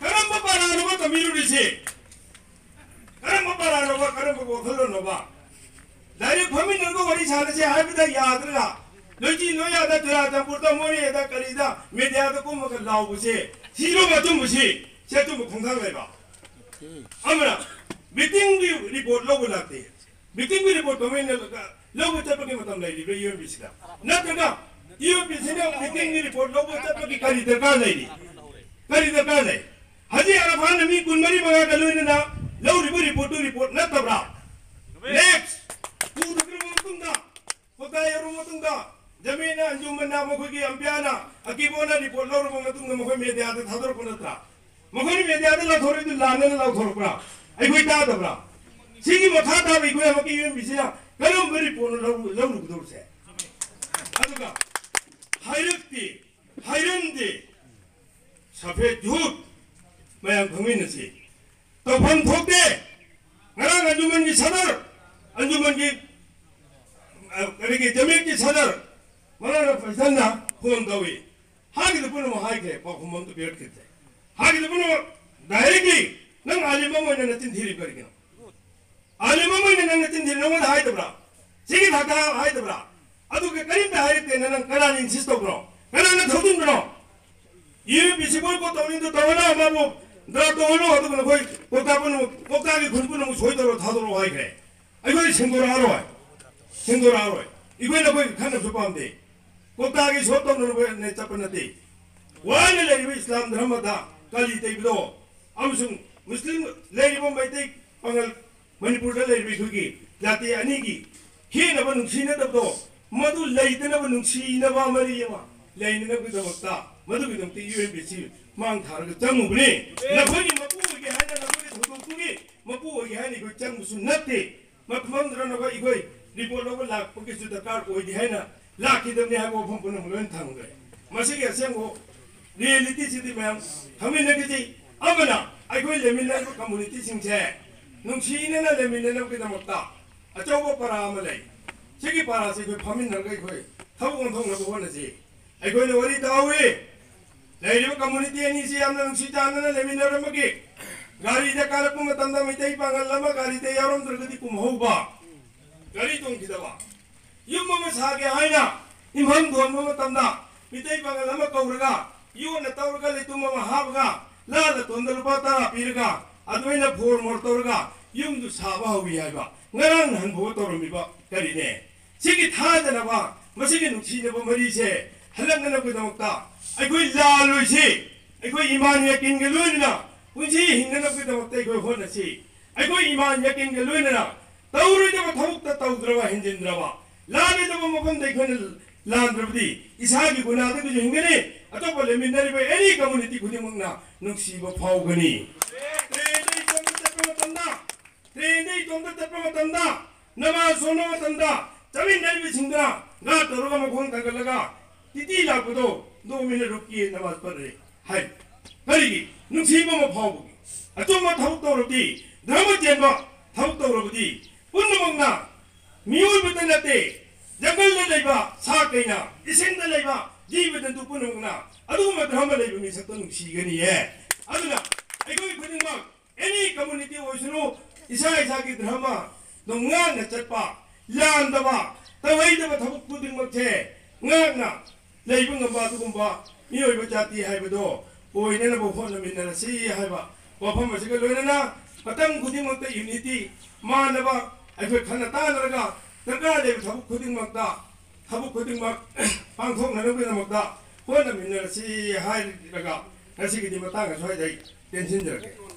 ꯀꯔꯝꯕ ꯄꯥꯔꯥꯅꯣꯕ ꯇꯝꯕꯤꯔꯨꯔꯤꯁꯦ? ꯀꯔꯝꯕ ꯄꯥꯔꯥꯅꯣꯕ, ꯀꯔꯝꯕ ꯋꯥꯈꯜꯂꯣꯟꯅꯣꯕ? ꯗꯥꯏꯔꯦꯛ ꯐꯝꯃꯤꯟꯅꯔꯒ ꯋꯥꯔꯤ ꯁꯥꯟꯅꯁꯦ ꯍꯥꯏꯕꯗ ꯌꯥꯗ꯭ꯔꯒ, ꯂꯣꯏꯆꯤ ꯂꯣꯏꯌꯥꯗ ꯆꯨꯔꯥꯆꯥꯟꯄꯨꯔꯗ, ꯃꯣꯔꯦꯗ, ꯀꯔꯤꯗ ꯃꯦꯗꯤꯌꯥꯗ ꯀꯨꯝꯃꯒ ꯂꯥꯎꯕꯁꯦ, ꯁꯤꯔꯣꯕ ꯑꯆꯨꯝꯕꯁꯤ? ꯁꯤ ꯑꯆꯨꯝꯕ ꯈꯣꯡꯊꯥꯡ ꯂꯩꯕ? ꯑꯃꯅ, ꯃꯤꯇꯤꯡꯒꯤ ꯔꯤꯄꯣꯔꯠ ꯂꯧꯕ ꯂꯥꯛꯇꯦ꯫ ꯃꯤꯇꯤꯡꯒꯤ ꯔꯤꯄꯣꯔꯠ ꯀꯃꯥꯏꯅ ꯂꯧꯕ ꯆꯠꯄꯒꯤ ꯃꯇꯝ ꯂꯩꯔꯤꯕ꯭ꯔꯥ ꯌꯨ ꯑꯦꯝ ꯄꯤ ꯁꯤꯗ? ꯅꯠꯇ꯭ꯔꯒ ꯌꯨ ꯑꯦꯝ ꯄꯤ ꯁꯤꯅ ꯃꯤꯇꯤꯡꯒꯤ ꯔꯤꯄꯣꯔꯠ ꯂꯧꯕ ꯆꯠꯄꯒꯤ ꯀꯔꯤ ꯗꯔꯀꯥꯔ ꯂꯩꯔꯤ? ꯀꯔꯤ ꯗꯔꯀꯥꯔ ꯂꯩ? ꯍꯥꯖꯤ ꯑꯔꯐꯥꯟꯅ ꯃꯤ ꯀꯨꯟꯃꯔꯤ ꯃꯉꯥꯒ ꯂꯣꯏꯅꯅ ꯂꯧꯔꯤꯕ ꯔꯤꯄꯣꯔꯠꯇꯨ ꯔꯤꯄꯣꯔꯠ ꯅꯠꯇꯕ꯭ꯔꯥ? ꯅꯦꯛꯁ! ꯄꯨꯊꯈ꯭ꯔꯕ ꯃꯇꯨꯡꯗ, ꯀꯣꯇꯥ ꯌꯧꯔꯕ ꯃꯇꯨꯡꯗ, ꯖꯃꯤꯅ, ꯑꯟꯖꯨꯃꯟꯅ, ꯃꯈꯣꯏꯒꯤ ꯑꯝꯄꯤꯌꯥꯅ, ꯑꯀꯤꯕꯣꯅ ꯔꯤꯄꯣꯔꯠ ꯂꯧꯔꯕ ꯃꯇꯨꯡꯗ ꯃꯈꯣꯏ ꯃꯦꯗꯤꯌꯥꯗ ꯊꯥꯗꯣꯔꯛꯄ ꯅꯠꯇ꯭ꯔꯥ? ꯃꯈꯣꯏꯅ ꯃꯦꯗꯤꯌꯥꯗ ꯂꯥꯎꯊꯣꯔꯛꯏꯗꯨ ꯂꯥꯟꯅꯅ ꯂꯥꯎꯊꯣꯔꯛꯄ꯭ꯔꯥ? ꯑꯩꯈꯣꯏ ꯇꯥꯗꯕ꯭ꯔꯥ? ꯁꯤꯒꯤ ꯃꯈꯥ ꯇꯥꯕ ꯑꯩꯈꯣꯏ ꯑꯃꯛꯀꯤ ꯌꯨ ꯑꯦꯝ ꯄꯤ ꯁꯤꯅ ꯀꯔꯝꯕ ꯔꯤꯄꯣꯔꯠꯅꯣ ꯂꯧ-, ꯂꯧꯔꯨꯒꯗꯧꯔꯤꯁꯦ? ꯑꯗꯨꯒ ꯍꯥꯏꯔꯛꯇꯦ, ꯍꯥꯏꯔꯝꯗꯦ, ꯁꯐꯦꯗ ꯖꯨꯠ ꯃꯌꯥꯝ ꯈꯪꯃꯤꯟꯅꯁꯤ꯫ ꯇꯧꯐꯝ ꯊꯣꯛꯇꯦ꯫ ꯉꯔꯥꯡ ꯑꯟꯖꯨꯃꯟꯒꯤ ꯁꯗꯔ, ꯑꯟꯖꯨꯃꯟꯒꯤ, ꯑ, ꯀꯔꯤꯒꯤ ꯖꯃꯤꯌꯠꯀꯤ ꯁꯗꯔ ꯃꯧꯂꯥꯅꯥ ꯐꯩꯁꯜꯅ ꯐꯣꯟ ꯇꯧꯏ꯫ ꯍꯥꯏꯒꯗꯕ ꯄꯨꯝꯅꯃꯛ ꯍꯥꯏꯈ꯭ꯔꯦ, ꯄꯥꯎꯈꯨꯝ ꯑꯝꯇ ꯄꯤꯔꯛꯈꯤꯗ꯭ꯔꯦ꯫ ꯍꯥꯏꯒꯗꯕ ꯄꯨꯝꯅꯃꯛ ꯗꯥꯏꯔꯦꯛꯂꯤ ꯅꯪ ꯑꯥꯂꯤꯝ ꯑꯃ ꯑꯣꯏꯅ ꯅꯆꯤꯟ ꯊꯤꯔꯤꯕ ꯀꯔꯤꯒꯤꯅꯣ? ꯑꯥꯂꯤꯝ ꯑꯃ ꯑꯣꯏꯅ ꯅꯪ ꯅꯆꯤꯟ ꯊꯤꯔꯤ, ꯅꯉꯣꯟꯗ ꯍꯥꯏꯗꯕ꯭ꯔꯥ? ꯁꯤꯒꯤ ꯊꯥꯛꯇ ꯍꯥꯏꯗꯕ꯭ꯔꯥ? ꯑꯗꯨꯒ ꯀꯔꯤꯝꯇ ꯍꯥꯏꯔꯛꯇꯦꯅ ꯅꯪ ꯀꯅꯥꯅ ꯏꯟꯁꯤꯁ ꯇꯧꯕ꯭ꯔꯣ? ꯀꯅꯥꯅ ꯊꯧꯖꯤꯟꯕ꯭ꯔꯣ? ꯌꯨ ꯑꯦꯝ ꯄꯤ ꯁꯤ ꯕꯣꯏꯀꯣꯠ ꯇꯧꯅꯤꯡꯗ ꯇꯧꯍꯜꯂꯣ, ꯑꯃꯕꯨ ꯗ꯭ꯔꯥꯐ ꯇꯧꯍꯜꯂꯣ, ꯑꯗꯨꯒ ꯅꯈꯣꯏ ꯀꯣꯛꯇꯥ ꯄꯨꯝꯅꯃꯛ, ꯀꯣꯛꯇꯥꯒꯤ ꯈꯨꯟ ꯄꯨꯝꯅꯃꯛ ꯁꯣꯏ ꯇꯧꯔꯣ, ꯊꯥꯗꯣꯔꯛꯑꯣ ꯍꯥꯏꯈ꯭ꯔꯦ꯫ ꯑꯩꯈꯣꯏ ꯁꯦꯡꯗꯣꯔꯛꯑꯔꯣꯏ, ꯁꯦꯡꯗꯣꯔꯛꯑꯔꯣꯏ꯫ ꯑꯩꯈꯣꯏ ꯅꯈꯣꯏꯒ ꯈꯟꯅꯕꯁꯨ ꯄꯥꯝꯗꯦ꯫ ꯀꯣꯛꯇꯥꯒꯤ ꯁꯣꯞ ꯇꯧꯅꯔꯨꯕ ꯆꯠꯄ ꯅꯠꯇꯦ꯫ ꯋꯥꯅ ꯂꯩꯔꯤꯕ ꯏꯁꯂꯥꯝ ꯙꯔꯃꯗ ꯀꯂꯤ ꯇꯩꯕꯗꯣ ꯑꯃꯁꯨꯡ ꯃꯨꯁꯂꯤꯝ ꯂꯩꯔꯤꯕ ꯃꯩꯇꯩ ꯄꯥꯉꯜ ꯃꯅꯤꯄꯨꯔꯗ ꯂꯩꯔꯤꯕ ꯑꯩꯈꯣꯏꯒꯤ ꯖꯥꯇꯤ ꯑꯅꯤꯒꯤ ꯈꯦꯠꯅꯕ ꯅꯨꯡꯁꯤꯅꯗꯕꯗꯣ, ꯃꯗꯨ ꯂꯩꯇꯅꯕ ꯅꯨꯡꯁꯤꯅꯕ ꯃꯔꯤ ꯑꯃ ꯂꯩꯅꯅꯕꯒꯤꯗꯃꯛꯇ, ꯃꯗꯨꯒꯤꯗꯃꯛꯇ ꯌꯨ ꯑꯦꯝ ꯄꯤ ꯁꯤ ꯃꯥꯡ ꯊꯥꯔꯒ ꯆꯪꯉꯨꯕꯅꯤ꯫ ꯅꯈꯣꯏꯒꯤ ꯃꯄꯨ ꯑꯣꯏꯒꯦ ꯍꯥꯏꯅ, ꯅꯈꯣꯏꯒꯤ ꯊꯧꯗꯣꯛꯇꯨꯒꯤ ꯃꯄꯨ ꯑꯣꯏꯒꯦ ꯍꯥꯏꯅ ꯑꯩꯈꯣꯏ ꯆꯪꯕꯁꯨ ꯅꯠꯇꯦ꯫ ꯃꯐꯝ ꯅꯠꯇ꯭ꯔꯒ ꯑꯩꯈꯣꯏ ꯔꯤꯄꯣꯔꯠ ꯂꯧꯕ ꯂꯥꯛꯄꯒꯤꯁꯨ ꯗꯔꯀꯥꯔ ꯑꯣꯏꯗꯦ ꯍꯥꯏꯅ ꯂꯥꯛꯈꯤꯗꯕꯅꯤ ꯍꯥꯏꯕ ꯋꯥꯐꯝ ꯄꯨꯝꯅꯃꯛ ꯂꯣꯏꯅ ꯊꯝꯈ꯭ꯔꯦ꯫ ꯃꯁꯤꯒꯤ ꯑꯁꯦꯡꯕ ꯔꯤꯌꯦꯂꯤꯇꯤꯁꯤꯗꯤ ꯃꯌꯥꯝ ꯈꯪꯃꯤꯟꯅꯈꯤꯁꯤ꯫ ꯑꯃꯅ, ꯑꯩꯈꯣꯏ ꯂꯩꯃꯤꯟꯅꯔꯤꯕ ꯀꯝꯃꯨꯅꯤꯇꯤꯁꯤꯡꯁꯦ ꯅꯨꯡꯁꯤꯅꯅ ꯂꯩꯃꯤꯟꯅꯅꯕꯒꯤꯗꯃꯛꯇ ꯑꯆꯧꯕ ꯄꯔꯥ ꯑꯃ ꯂꯩ꯫ ꯁꯤꯒꯤ ꯄꯔꯥꯁꯤ ꯑꯩꯈꯣꯏ ꯐꯥꯃꯤꯟꯅꯔꯒ ꯑꯩꯈꯣꯏ ꯊꯕꯛ ꯑꯣꯟꯊꯣꯛꯅꯕ ꯍꯣꯠꯅꯁꯤ꯫ ꯑꯩꯈꯣꯏꯅ ꯋꯥꯔꯤ ꯇꯥꯍꯧꯏ, ꯂꯩꯔꯤꯕ ꯀꯝꯃꯨꯅꯤꯇꯤ ꯑꯅꯤꯁꯤ ꯌꯥꯝꯅ ꯅꯨꯡꯁꯤ ꯆꯥꯟꯅꯅ ꯂꯩꯃꯤꯟꯅꯔꯝꯕꯒꯤ, ꯒꯥꯔꯤꯗ ꯀꯥꯔꯛꯄ ꯃꯇꯝꯗ ꯃꯩꯇꯩ ꯄꯥꯡꯒꯜ ꯑꯃ ꯒꯥꯔꯤꯗ ꯌꯥꯎꯔꯝꯗ꯭ꯔꯒꯗꯤ ꯀꯨꯝꯍꯧꯕ, ꯒꯥꯔꯤ ꯇꯣꯡꯈꯤꯗꯕ꯫ ꯌꯨꯝ ꯑꯃ ꯁꯥꯒꯦ ꯍꯥꯏꯅ ꯌꯨꯝꯐꯝ ꯊꯣꯟꯕ ꯃꯇꯝꯗ ꯃꯤꯇꯩ ꯄꯥꯡꯒꯜ ꯑꯃ ꯀꯧꯔꯒ, ꯌꯣꯠꯅ ꯇꯧꯔꯒ, ꯂꯩꯇꯨꯝ ꯑꯃ ꯍꯥꯞꯄꯒ, ꯂꯥꯜꯂ ꯇꯣꯟꯗ ꯂꯨꯄꯥ ꯇꯔꯥ ꯄꯤꯔꯒ, ꯑꯗꯨꯃꯥꯏꯅ ꯐꯣꯔ ꯃꯣꯔ ꯇꯧꯔꯒ ꯌꯨꯝꯗꯨ ꯁꯥꯕ ꯍꯧꯏ ꯍꯥꯏꯕ ꯉꯔꯥꯡ ꯅꯍꯥꯟ ꯐꯥꯎꯕ ꯇꯧꯔꯝꯃꯤꯕ ꯀꯔꯤꯅꯦ? ꯁꯤꯒꯤ ꯊꯥꯖꯅꯕ, ꯃꯁꯤꯒꯤ ꯅꯨꯡꯁꯤꯅꯕ ꯃꯔꯤꯁꯦ ꯍꯜꯂꯛꯅꯅꯕꯒꯤꯗꯃꯛꯇ ꯑꯩꯈꯣꯏ ꯂꯥꯜꯂꯣꯏꯁꯤ꯫ ꯑꯩꯈꯣꯏ ꯏꯃꯥꯟ ꯌꯥꯀꯤꯟꯒ ꯂꯣꯏꯅꯅ ꯄꯨꯟꯁꯤ ꯍꯤꯡꯅꯅꯕꯒꯤꯗꯃꯛꯇ ꯑꯩꯈꯣꯏ ꯍꯣꯠꯅꯁꯤ꯫ ꯑꯩꯈꯣꯏ ꯏꯃꯥꯟ ꯌꯥꯀꯤꯟꯒ ꯂꯣꯏꯅꯅ ꯇꯧꯔꯣꯏꯗꯕ ꯊꯕꯛꯇ ꯇꯧꯗ꯭ꯔꯕ, ꯍꯦꯟꯖꯤꯟꯗ꯭ꯔꯕ, ꯂꯥꯜꯂꯣꯏꯗꯕ ꯃꯐꯝꯗ ꯑꯩꯈꯣꯏꯅ ꯂꯥꯟꯗ꯭ꯔꯕꯗꯤ ꯏꯁꯥꯒꯤ ꯒꯨꯅꯥꯗꯒꯤꯁꯨ ꯍꯤꯡꯒꯅꯤ, ꯑꯇꯣꯞꯄ ꯂꯩꯃꯤꯟꯅꯔꯤꯕ ꯑꯦꯅꯤ ꯀꯝꯃꯨꯅꯤꯇꯤ ꯈꯨꯗꯤꯡꯃꯛꯅ ꯅꯨꯡꯁꯤꯕ ꯐꯥꯎꯒꯅꯤ꯫ ꯇ꯭ꯔꯦꯟꯗ ꯏꯇꯣꯝꯇ ꯆꯠꯄ ꯃꯇꯝꯗ, ꯇ꯭ꯔꯦꯟꯗ ꯏꯇꯣꯝꯇ ꯆꯠꯄ ꯃꯇꯝꯗ, ꯅꯃꯥꯖ ꯁꯣꯟꯕ ꯃꯇꯝꯗ, ꯆꯠꯃꯤꯟꯅꯔꯤꯕꯁꯤꯡꯗ ꯒꯥ ꯇꯧꯔꯒ ꯃꯈꯣꯡ ꯊꯥꯡꯒꯠꯂꯒ ꯇꯤꯇꯤ ꯂꯥꯛꯄꯗꯣ, "ꯗꯣ ꯃꯤꯅꯠ ꯔꯨꯛꯀꯤꯌꯦ, ꯅꯃꯥꯖ ꯄꯔ ꯔꯦ ꯍꯥꯏ"꯫ ꯀꯔꯤꯒꯤ? ꯅꯨꯡꯁꯤꯕ ꯑꯃ ꯐꯥꯎꯕꯒꯤ꯫ ꯑꯆꯨꯝꯕ ꯊꯕꯛ ꯇꯧꯔꯕꯗꯤ, ꯙꯔꯃ ꯆꯦꯟꯕ ꯊꯕꯛ ꯇꯧꯔꯕꯗꯤ, ꯄꯨꯝꯅꯃꯛꯅ, ꯃꯤꯑꯣꯏꯕꯇ ꯅꯠꯇꯦ, ꯖꯪꯒꯜꯗ ꯂꯩꯕ ꯁꯥ ꯀꯩꯅ, ꯏꯁꯤꯡꯗ ꯂꯩꯕ ꯖꯤꯕ ꯖꯟꯇꯨ ꯄꯨꯝꯅꯃꯛꯅ ꯑꯗꯨꯒꯨꯝꯕ ꯙꯔꯃ ꯂꯩꯕ ꯃꯤꯁꯛꯇꯣ ꯅꯨꯡꯁꯤꯒꯅꯤꯌꯦ꯫ ꯑꯗꯨꯅ ꯑꯩꯈꯣꯏ ꯈꯨꯗꯤꯡꯃꯛ ꯑꯦꯅꯤ ꯀꯝꯃꯨꯅꯤꯇꯤ ꯑꯣꯏꯁꯅꯨ, ꯏꯁꯥ ꯏꯁꯥꯒꯤ ꯙꯔꯃꯗꯣ ꯉꯥꯛꯅ ꯆꯠꯄ, ꯂꯥꯟꯗꯕ, ꯇꯧꯍꯩꯗꯕ ꯊꯕꯛ ꯈꯨꯗꯤꯡꯃꯛꯁꯦ ꯉꯥꯛꯅ ꯂꯩꯕ ꯉꯝꯕ ꯑꯗꯨꯒꯨꯝꯕ ꯃꯤꯑꯣꯏꯕ ꯖꯥꯇꯤ ꯍꯥꯏꯕꯗꯣ ꯑꯣꯏꯅꯅꯕ ꯍꯣꯠꯅꯃꯤꯟꯅꯔꯁꯤ ꯍꯥꯏꯕ ꯋꯥꯐꯝ ꯑꯁꯤꯒ ꯂꯣꯏꯅꯅ ꯃꯇꯝ ꯈꯨꯗꯤꯡꯃꯛꯇ ꯌꯨꯅꯤꯇꯤ, ꯃꯥꯟꯅꯕ, ꯑꯩꯈꯣꯏ ꯈꯟꯅ ꯇꯥꯟꯅꯔꯒ ꯗꯔꯀꯥꯔ ꯂꯩꯕ ꯊꯕꯛ ꯈꯨꯗꯤꯡꯃꯛꯇ, ꯊꯕꯛ ꯈꯨꯗꯤꯡꯃꯛ ꯄꯥꯡꯊꯣꯛꯅꯅꯕꯒꯤꯗꯃꯛꯇ ꯍꯣꯠꯅꯃꯤꯟꯅꯔꯁꯤ ꯍꯥꯏꯔꯒ ꯉꯁꯤꯒꯤꯗꯤ ꯃꯇꯥꯡ ꯑꯁ꯭ꯋꯥꯏꯗ ꯑꯩ ꯇꯦꯟꯁꯤꯟꯖꯔꯒꯦ꯫